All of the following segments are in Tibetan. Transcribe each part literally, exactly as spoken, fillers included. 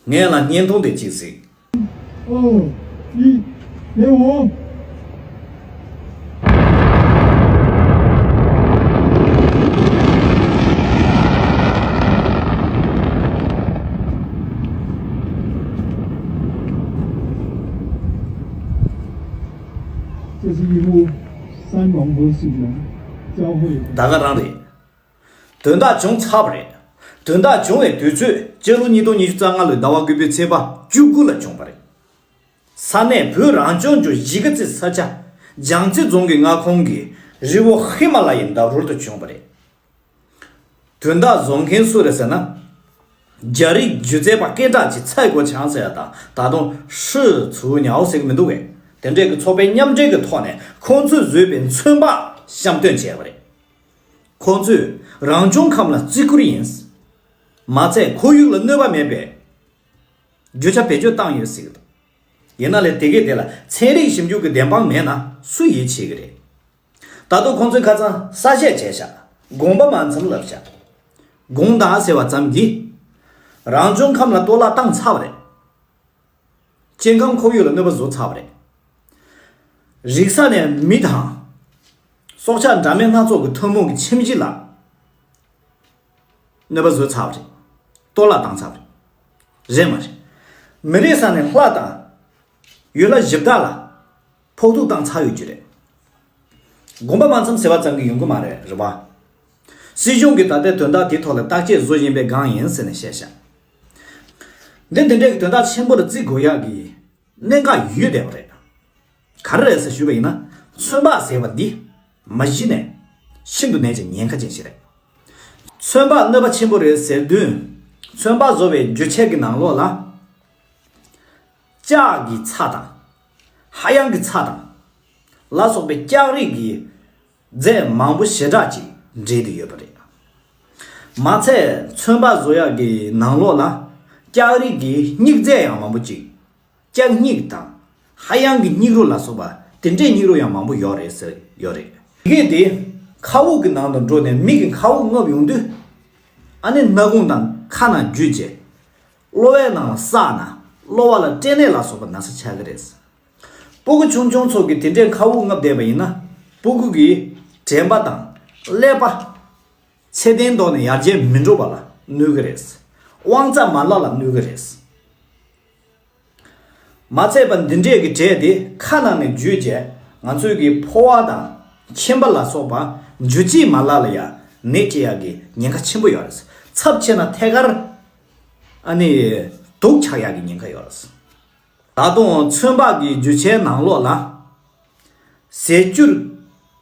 ངས་ལ་བརྙན་ཐུང་དེ་གཅིག་གཟིགས། ཨོ། ཡི། དེ་འོ། ད་ག་རང་རེད། དོན་དག་བྱུང་ཚར་བ་རེད། དོན་དག་བྱུང་བའི་དུས་ཚོད་སྤྱི་ལོ་ཉིས་སྟོང་ཉི་ཤུ་རྩ་ལྔ་ལོའི་ཟླ་བ་དགུ་པའི་ཚེས་པ་བཅུ་དགུ་ལ་བྱུང་བ་རེད། ས་གནས་བོད་རང་སྐྱོང་ལྗོངས་གཞིས་ཀ་རྩེ་ས་ཆ་རྒྱལ་རྩེ་རྫོང་གི་མངའ་ཁོངས་ཀྱི་རི་བོ་ཧི་མ་ལ་ཡའི་འདབས་རོལ་དུ་བྱུང་བ་རེད། དོན་དག་བཟོ་མཁན་སུ་རེད་ཟེར་ན། རྒྱ་རིགས་སྒྱུ་རྩལ་པ་སྐད་གྲགས་ཀྱི་ཚའེ་གོ་ཆང་ཟེར་ཡ་དང་ད་དུང་ཧྲི་ཚུའུ་ཉའོ་ཟེར་གི་མི་འདུག་གས། དེ་འདྲས་ཀྱི་ཚོགས་པའི་མཉམ་འབྲེལ་གྱི་ཐོག་ནས་ཁོང་ཚོས་བཟོས་པའི་ཚོན་པ་བཤམས་སྟོན་བྱས་པ་རེད། ཁོང་ཚོས་རང་བྱུང་ཁམས་ལ་བརྩི་བཀུར་ཡིན། མ་ཚད་ཁོར་ཡུག་ལ་གནོད་པ་མེད་པའི་རྒྱུ་ཆ་བེད་སྤྱོད་བཏང་ཡོད་ཟེར་གི་འདུག་ཡིན་ན་ལས་དེ་གས་དེ་ལ་ཚན་རིག་ཞིབ་འཇུག་གི་བདེན་དཔང་མེད་ན་སུ་ཡིད་ཆེས་གི་རེད། ད་དུང་ཁོང་ཚོས་ཁ་སང་གསལ་བཤད་བྱས་ཤག་དགོངས་པ་མ་ཚོམ་ལབ་ཤག་དགོངས་དག་ཟེར་བ་ཙམ་གྱིས་རང་བྱུང་ཁམས་ལ་གཏོར་བརླག་བཏང་ཚར་བ་རེད། སྐྱེ་ཁམས་ཁོར་ཡུག་ལ་གནོད་པ་བཟོ་ཚར་བ་རེད། རིག་ས་ནས་མི་དང་སྲོག་ཆགས་འདྲ་མིན་སྣ་ཚོགས་ཀྱི་ཐུན་མོང་གི་ཁྱིམ་གཞིས་ལ་གནོད་པ་བཟོས་ཚར་བ་རེད། གཏོར་བརླག་བཏང་ཚར་བ་རེད། རེད་མ་རེད། མི་རིགས་ས་ནས་ལྷ་དང་ཡུལ་ལྷ་གཞི་བདག་ལ་ཕོག་ཐུག་བཏང་ཚར་ཡོད་རྒྱུ་རེད། དགོངས་པ་མ་ཚོམ་ཟེར་བ་ཙམ་གྱིས་ཡོང་གི་མ་རེད། རེད་པ། སྲིད་གཞུང་གིས་ད་ལྟའི་དོན་དག་དེའི་ཐོག་ལ་བརྟག་དཔྱད་བཟོ་བཞིན་པའི་སྒང་ཡིན་ཟེར་ནས་བཤད་ཤག་འདི་འདི་འདྲའི་དོན་དག་ཆེན་པོ་ལ་བརྩི་དགོས་ཡག་གི་གནད་འགག་ཡོད་བསྡད་པ་རེད། ག་རེ་རེད་ཟེར་ཞུས་པ་ཡིན་ན། ཚོན་པ་ཟེར་བ་འདི་མ་གཞི་ནས་ཤིན་ཏུ་ནད་ཀྱི་ཉེན་ཁ་ཅན་ཞིག་རེད། ཚོན་པ་གནོད་པ་ཆེན་པོ་རེད་ཟེར་དུས། ཚོན་པ་བཟོ་བའི་རྒྱུ་ཆས་ཀྱི་ནང་ལོགས་ལ་ལྕགས་ཀྱི་ཚྭ་དང་། ཧ་ཡང་གི་ཚྭ་དང་ལ་སོགས་པའི་ལྕགས་རིགས་ཀྱི་རྫས་མང་པོ་ཞེ་དྲག་ཅིག་འདྲེས་ཏེ་ཡོད་པ་རེད། མ་ཚད་ཚོན་པ་བཟོ་ཡག་གི་ནང་ལོགས་ལ་ལྕགས་རིགས་ཀྱི་སྙིགས་རྫས་ཡང་མང་པོ་ཅིག་ལྕགས་སྙིགས་དང་ཧ་ཡང་གི་སྙིགས་རོ་ལ་སོགས་པ་དེ་འདྲའི་སྙིགས་རོ་ཡང་མང་པོ་ཡོད་རེད་ཟེར་ཡོད་རེད། དེ་གས་དེ་མཁའ་དབུགས་ཀྱི་ནང་དུ་འགྲོ་ནས་མི་གི་མཁའ་དབུགས་རྔུབ་ཡོང་དུས། ཨ་ནི་སྣ་ཁུང་དང་ཁ་ནང་འཇུས་རྗེས། གློ་བའི་ནང་ལ་བསགས་ན་གློ་བ་ལ་སྐྲན་ནད་ལ་སོགས་པ་ན་ཚ་ཆགས་ཀྱི་རེད། སྤུ་གུ་ཆུང་ཆུང་ཚོ་གིས་དེ་འདྲའི་མཁའ་དབུགས་རྔུབ་བསྡད་པ་ཡིན་ན་སྤུ་གུ་གི་དྲན་པ་དང་ཀླད་པ། ཚད་ལྡན་ཐོག་ནས་ཡར་རྒྱས་མི་འགྲོ་བ་ལ་གནོད་ཀྱི་རེད། དབང་རྩ་མ་ལག་ལ་གནོད་ཀྱི་རེད། མ་ཚད་པ་འདི་འདྲས་ཀྱི་འབྲས་དེ་ཁ་ནང་ནས་འཇུས་རྗེས་ང་ཚོའི་གི་ཕོ་བ་དང་མཆིན་པ་ལ་སོགས་པ་འཇུ་བྱེད་མ་ལག་ལ་ཡང་ནད་སྐྱེ་ཡག་གི་ཉེན་ཁ་ཆེན་པོ་ཡོད་རེད། ཚབས་ཆེ་ན་ཐད་ཀར་ཨ་ནི་དུག་ཆགས་ཡག་གི་ཉེན་ཁ་ཡོད་རེད། ད་དུང་ཚོན་པ་གི་རྒྱུ་ཆའི་ནང་ལོགས་ལ་ཟས་སྐྱུར་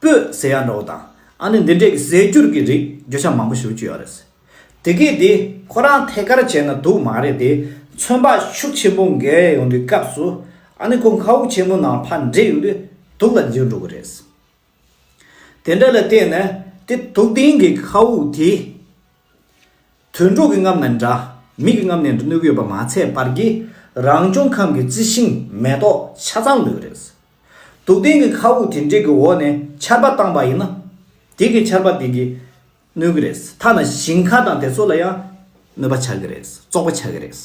སྤོས་ཟེར་ཡག་འདྲ་བོ་དང་ཨ་ནི་འདི་འདྲས་ཀྱི་ཟས་སྐྱུར་གྱི་རིགས་རྒྱུ་ཆ་མང་པོ་ཞེ་པོ་ཅིག་ཡོད་རེད། དེ་གས་དེ་ཁོ་རང་ཐད་ཀར་བྱས་ན་དུག་མ་རེད་དེ། ཚོན་པ་ཤུགས་ཆེན་པོ་འགེལ་ཡོང་དུས་སྐབས་སུ་ཨ་ནི་ཁོ་མཁའ་དབུགས་ཆེན་མོ་ནང་ཕར་འདྲེས་ཡོང་དུས་དུག་ལ་འགྱུར་འགྲོ་གི་རེད། དེ་འདྲ་ལ་བརྟེན་ནས་དེ་དུག་ལྡན་གྱི་མཁའ་དབུགས་དེ། དུད་འགྲོ་གིས་རྔུབ་ན་འདྲ། མི་གིས་རྔུབ་ནའི་འདྲ་གནོད་ཀྱི་ཡོད་པ་མ་ཚད་བར་གྱི་རང་བྱུང་ཁམས་ཀྱི་རྩི་ཤིང་མེ་ཏོག་ཆ་ཚང་གནོད་ཀྱི་རེད། དུག་ལྡན་གྱི་མཁའ་དབུགས་དེ་འདྲའི་གི་འོག་ནས་ཆར་པ་བཏང་པ་ཡིན་ན། དེ་གི་ཆར་པ་དེ་གིས་གནོད་ཀྱི་རེད། ཐ་ན་ཞིང་ཁ་དང་དེ་ཚོ་ལ་ཡང་གནོད་པ་ཆགས་ཀྱི་རེད། བཙོག་པ་ཆགས་ཀྱི་རེད།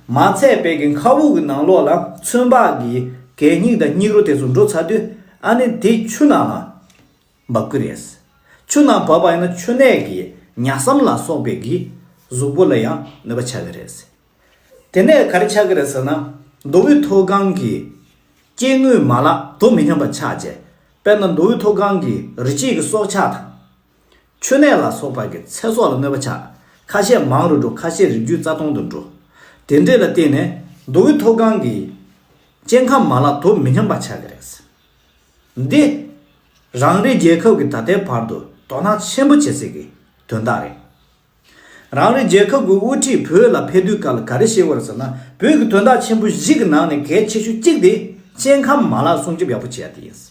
མ་ཚད་པའི་གི་མཁའ་དབུགས་ཀྱི་ནང་ལོགས་ལ་ཚོན་པ་གི་གད་སྙིགས་དང་སྙིགས་རོ་དེ་ཚོ་འགྲོ་ཚར་དུས་ཨ་ནི་དེ་ཆུ་ནང་ལ་འབབ་ཀྱི་རེད། ཆུ་ནང་བབས་པ་ཡིན་ན་ཆུ་ནད་ཀྱིས་ཉ་སྲམ་ལ་སོགས་པའི་གི་གཟུགས་པོ་ལ་ཡང་གནོད་པ་ཆགས་ཀྱི་རེད། དེ་ནས་ག་རེ་ཆགས་ཀྱི་རེད་ཟེར་ན། མདོ་དབུས་མཐོ་སྒང་གི་སྐྱེ་དངོས་མ་ལག་དོ་མི་མཉམ་པ་ཆགས་རྗེས། དཔེར་ན་མདོ་དབུས་མཐོ་སྒང་གི་རི་སྐྱེས་ཀྱི་སྲོག་ཆགས་དང་། ཆུ་ནད་ལ་སོགས་པ་གི་ཚེ་སྲོག་ལ་གནོད་པ་ཆགས། ཁ་ཤས་མང་རུ་འགྲོ། ཁ་ཤས་རིགས་རྒྱུད་རྩ་སྟོང་དུ་འགྲོ། དེ་འདྲས་ལ་བརྟེན་ནས་མདོ་དབུས་མཐོ་སྒང་གི་སྐྱེ་ཁམས་མ་ལག་དོ་མི་མཉམ་པ་ཆགས་ཀྱི་རེད། འདི་རང་རེའི་རྒྱལ་ཁབ་ཀྱིས་ད་ལྟའི་བར་དུ་དོ་སྣང་ཆེན་པོ་བྱེད་སྲིད་ཀྱི་དོན་དག་རེད། རང་རེའི་རྒྱལ་ཁབ་ཀྱི་དབུ་ཁྲིད་བོད་ལ་ཕེབས་དུས་སྐབས་ལ་ག་རེ་བཤད་ཀྱི་ཡོད་རེད་ཟེར་ན། བོད་ཀྱི་དོན་དག་ཆེན་པོ་བཞི་གི་ནང་ནས་གལ་ཆེ་ཤོས་གཅིག་དེ་སྐྱེ་ཁམས་མ་ལག་སྲུང་སྐྱོབ་ཡག་པོ་བྱེད་ཡག་དེ་ཡིན།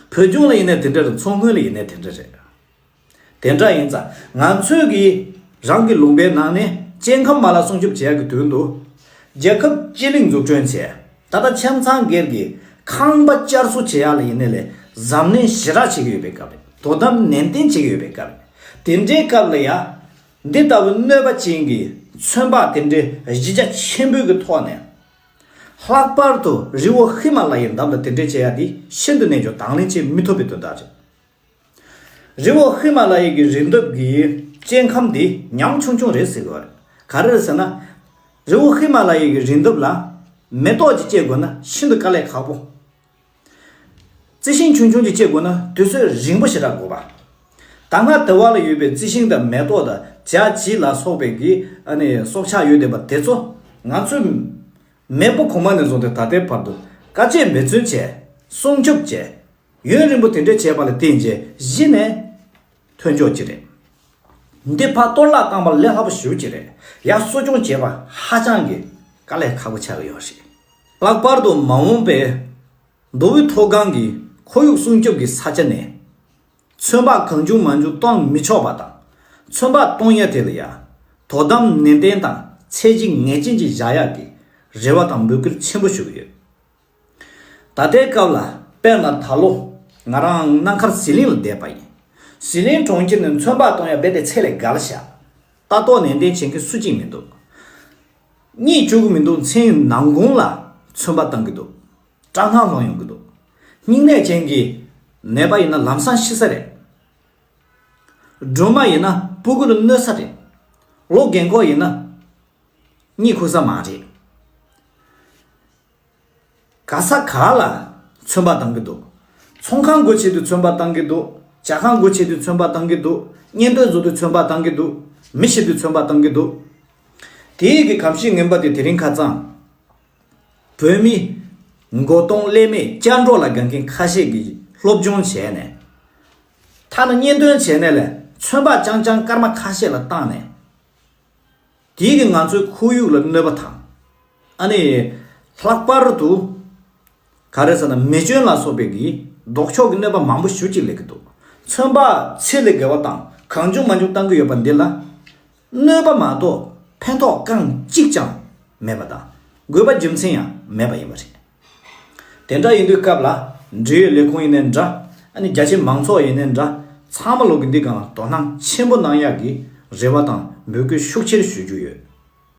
བོད་ལྗོངས་ལ་ཡིན་ནའི་དེ་འདྲ་རེད། མཚོ་སྔོན་ལ་ཡིན་ནའི་དེ་འདྲ་རེད། དེ་འདྲ་ཡིན་ཙང་ང་ཚོས་ཀྱིས་རང་གི་ལུང་པའི་ནང་ནས་སྐྱེ་ཁམས་མ་ལག་སྲུང་སྐྱོབ་བྱེད་ཡག་གི་དོན་དུ། རྒྱལ་ཁབ་སྤྱི་གླིང་འཛུགས་སྐྲུན་བྱས། ད་ལྟ་ཆབ་ཚང་སྒེར་གྱི་ཁང་པ་བསྐྱར་གསོ་བྱེད་ཡག་ལ་ཡིན་ནའི་ལས་འཛམ་གླིང་ཞེ་དྲག་བྱེད་ཀྱི་ཡོད་པའི་སྐབས་རེད། དོ་དམ་ནན་ཏན་བྱེད་ཀྱི་ཡོད་པའི་སྐབས་རེད། དེ་འདྲའི་སྐབས་ལ་ཡ། འདི་ལྟ་བུའི་གནོད་པ་ཅན་གྱི་ ཚོན་པ་དེ་འདྲའི་གཞི་རྒྱ་ཆེན་པོའི་གི་ཐོག་ནས། ལྷག་པར་དུ་རི་བོ་ཧི་མ་ལ་ཡའི་འདབས་ལ་དེ་འདྲའི་བྱེད་ཡ་དེ་ཤིན་ཏུ་ནས་ཀྱང་དང་ལེན་བྱེད་མི་ཐུབ་པའི་དོན་དག་རེད། རི་བོ་ཧི་མ་ལ་ཡའི་གི་རི་འདབས་ཀྱི་སྐྱེ་ཁམས་དེ་ཉམ་ཆུང་ཆུང་རེད་ཟེར་གི་རེད། ག་རེ་རེད་ཟེར་ན། རི་བོ་ཧི་མ་ལ་ཡའི་གི་རི་འདབས་ལ་མེ་ཏོག་ཅིག་སྐྱེ་དགོས་ན་ཤིན་ཏུ་དཀའ་ལས་ཁག་པོ། རྩི་ཤིང་ཆུང་ཆུང་ཅིག་སྐྱེ་དགོས་ན་དུས་ཚོད་རིང་པོ་ཞེ་དྲག་དགོས་པ། ད་སྔ་དེ་བ་ལ་ཡོད་པའི་རྩི་ཤིང་དང་མེ་ཏོག་དང་བྱ་བྱིའུ་ལ་སོགས་པའི་གི་ཨ་ནི་སྲོག་ཆགས་ཡོད་བསྡད་པ་དེ་ཚོ་ང་ཚོས་མེས་པོ་གོང་མ་ནས་བཟུང་སྟེ་ད་ལྟའི་བར་དུ་དཀའ་སྤྱད་འབད་བརྩོན་བྱས། སྲུང་སྐྱོབ་བྱས། ཡུན་རིང་པོ་དེ་འདྲ་བྱས་པ་ལ་བརྟེན་རྗེས་གཞི་ནས་ཐོན་ཆོག་ཅིག་རེད། འདི་ཕར་གཏོར་བརླག་བཏང་པ་ལས་སླ་པོ་ཞེ་པོ་ཅིག་རེད། ཡར་གསོ་སྐྱོང་བྱེད་པ་ཧ་ཅང་གི་དཀའ་ལས་ཁག་པོ་ཆགས་ཀྱི་ཡོད་རེད། ལྷག་པར་དུ་མ་འོངས་པའི་མདོ་དབུས་མཐོ་སྒང་གི་ཁོར་ཡུག་སྲུང་སྐྱོབ་ཀྱི་ས་ཆ་ནས་ཚོན་པ་གང་བྱུང་མང་བྱུང་གཏོང་མི་ཆོག་པ་དང་། ཚོན་པ་གཏོང་ཡ་དེ་ལ་ཡ་དོ་དམ་ནན་ཏན་དང་ཚད་གཞི་ངེས་ཅན་ཅིག་བཞག་ཡག་གི་རེ་བ་དང་འབོད་སྐུལ་ཆེན་པོ་ཞུ་གི་ཡོད། ད་ལྟའི་སྐབས་ལ་དཔེར་ན་ད་ལོ་ང་རང་གནམ་མཁར་ཟི་ལིང་ལ་བསྡད་པ་ཡིན། ཟི་ལིང་གྲོང་ཁྱེར་ནས་ཚོན་པ་གཏོང་ཡ་རྦད་དེ་ཚད་ལས་བརྒལ་བཞག་ལྟ་རྟོག་ནན་ཏན་བྱེད་མཁན་སུ་གཅིག་མི་འདུག་གཉིད་བཅུག་གི་མི་འདུག་མཚན་ནམ་གུང་ལ་ཚོན་པ་བཏང་གི་འདུག་སྐྲག་སྣང་སློང་ཡོང་གི་འདུག་སྙིང་ནད་ཅན་གྱི་ནད་པ་ཡིན་ན་ལམ་སང་ཤི་ས་རེད། སྦྲུམ་མ་ཡིན་ན་སྤུ་གུ་ལ་གནོད་ས་རེད། ལོ་རྒན་འཁོགས་ཡིན་ན་གཉིད་ཁུག་ས་མ་རེད། ག་ས་ག་ལ་ཚོན་པ་བཏང་གི་འདུག་ཚོང་ཁང་སྒོ་ཕྱེ་དུས་ཚོན་པ་བཏང་གི་འདུག་ཇ་ཁང་སྒོ་ཕྱེ་དུས་ཚོན་པ་བཏང་གི་འདུག་གཉེན་སྟོན་བཟོ་དུས་ཚོན་པ་བཏང་གི་འདུག་མི་ཤི་དུས་ཚོན་པ་བཏང་གི་འདུག་དེའི་གི་གོམས་གཤིས་ངན་པ་དེ་དེ་རིང་ཁ་སང་བོད་མི་མགོ་སྟོང་ཀླད་མེད་སྐྱ་འགྲོ་ལ་དགའ་མཁན་ཁ་ཤས་ཀྱིས་སློབ་སྦྱོང་བྱས་ནས། ཐ་ན་གཉེན་སྟོན་བྱས་ནས་ལས་ཚོན་པ་རྐྱང་རྐྱང་སྐར་མ་ཁ་ཤས་ལ་བཏང་ནས། དེའི་གི་ང་ཚོའི་ཁོར་ཡུག་ལ་གནོད་པ་དང་། ཨ་ནི། ལྷག་པར་དུ། ག་རེ་ཟེར་ན་མེ་སྐྱོན་ལ་སོགས་པའི་གི་ལྡོག་ཕྱོགས་ཀྱི་གནོད་པ་མང་པོ་ཞེ་པོ་ཅིག་སླེབས་ཀྱི་འདུག་ཚོན་པ་ཚད་ལས་བརྒལ་བ་དང་གང་བྱུང་མང་བྱུང་བཏང་གི་ཡོད་པ་འདི་ལ། གནོད་པ་མ་གཏོགས་ཕན་ཐོགས་རྐང་གཅིག་ཀྱང་མེད་པ་དང་། དགོས་པ་རྒྱུ་མཚན་ཡང་མེད་པ་ཡིན་པ་རེད། དེ་འདྲ་ཡིན་དུས་སྐབས་ལ་འབྲེལ་ཡོད་ལས་ཁུངས་ཡིན་ནའི་འདྲ། ཨ་ནི་རྒྱ་ཆེ་མང་ཚོགས་ཡིན་ནའི་འདྲ། ཚང་མ་ལོག་གི་འདི་སྒང་ལ་དོ་སྣང་ཆེན་པོ་གནང་ཡག་གི་རེ་བ་དང་འབོད་སྐུལ་ཤུགས་ཆེར་ཞུ་རྒྱུ་ཡོད།